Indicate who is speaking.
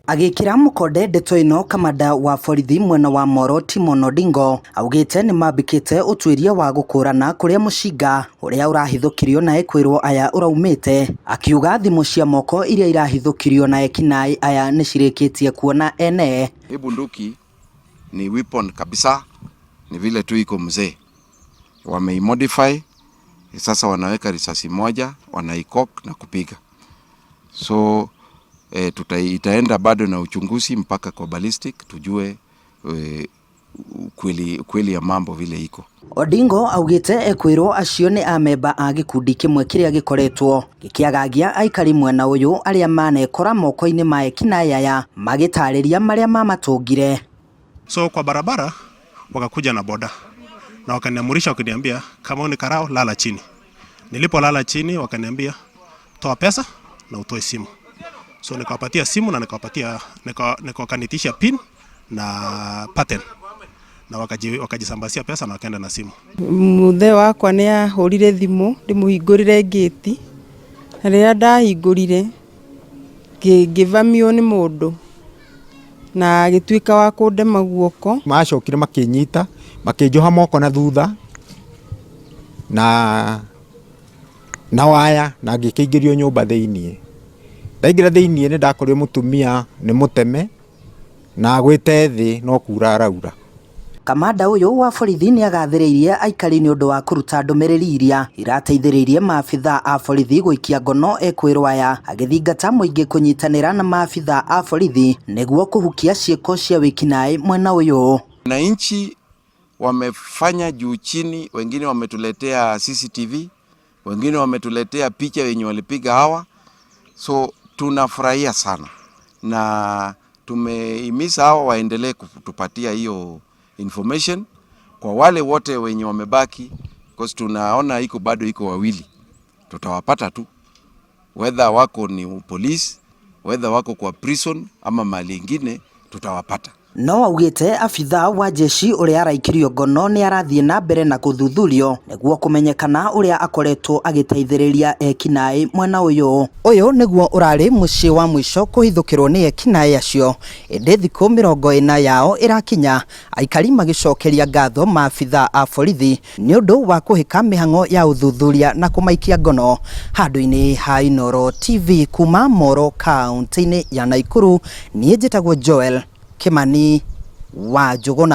Speaker 1: Agĩkĩra mũkonde ndeto ĩno kamanda wa borithi mwena wa Moro Timon Odingo augĩte nĩmambĩkĩte ũtuĩria wa gũkũrana kũrĩa mũcinga ũrĩa ũrahithũkirio na ekwĩrwo aya ũraumĩte, akiuga thimũ cia moko iria irahithũkirio na ekinaĩ aya nĩcirĩkĩtie kuona ene.
Speaker 2: Hii bunduki ni weapon kabisa, ni vile tu iko mzee, wameimodify sasa, wanaweka risasi moja wanaicock na kupiga. So itaenda bado na uchunguzi mpaka kwa ballistic tujue ukweli ya mambo vile iko.
Speaker 1: Odingo augĩte ekwĩrwo acio nĩ amemba a gĩkundi kĩmwe kĩrĩa gĩkoretwo gĩkĩagagia aikari mwena ũyũ arĩa manekora moko-inĩ ma ekinaĩ aya magĩtarĩria marĩa mamatũngire.
Speaker 3: So kwa barabara wakakuja na boda na wakaniamurisha, wakiniambia kama ni karao lala chini. Nilipolala chini wakaniambia toa pesa na utoe simu. So nikawapatia simu na nikawapatia nikawakanitisha pin na pattern na wakajisambazia pesa na wakaenda na simu.
Speaker 4: Muthe wakwa nĩ ahũrire thimũ ndĩmũhingũrĩre ngĩti na rĩrĩa ndahingũrire ngĩvamiwo nĩ mũndũ na agĩtuĩka wa kũndema guoko.
Speaker 5: Macokire makĩnyita makĩnjoha moko na thutha na waya na ngĩkĩingĩrio nyũmba thĩiniĩ. Ndaingĩra thĩiniĩ nĩ ndakorire mũtumia nĩ mũteme na agwĩte thĩ no kura araura.
Speaker 1: Kamanda ũyũ wa borithi nĩagathĩrĩirie aikari nĩ ũndũ wa kũruta ndũmĩrĩri iria irateithĩrĩirie maabitha a borithi gũikia ngono ekwĩrwo aya, agĩthingata mũingĩ kũnyitanĩra na maabitha a borithi nĩguo kũhukia ciĩko cia wĩkinaĩ mwena ũyũ.
Speaker 2: Wananchi wamefanya juu chini, wengine wametuletea CCTV, wengine wametuletea picha wenye walipiga hawa, so tunafurahia sana na tumehimiza hawa waendelee kutupatia hiyo information kwa wale wote wenye wamebaki, because tunaona iko bado iko wawili, tutawapata tu, whether wako ni police, whether wako kwa prison ama mali ingine, tutawapata.
Speaker 1: No augĩte abithaa wa jeshi ũrĩa araikirio ngono nĩ arathiĩ na mbere na gũthuthurio nĩguo kũmenyekana ũrĩa akoretwo agĩteithĩrĩria ekinaĩ mwena ũyũ. Ũyũ nĩguo ũrarĩ mũciĩ wa mũico kũhithũkĩrwo nĩ ekinaĩ acio, ĩndĩ thikũ 40 yao ĩrakinya aikari magĩcokeria ngatho maabithaa a borithi nĩ ũndũ wa kũhĩka mĩhang'o ya ũthuthuria na kũmaikia ngono. Handũ-inĩ ha Inooro TV kuma Moro kaunti-inĩ ya Nakuru, niĩ njĩtagwo Joel Kimani wa Njũgũna.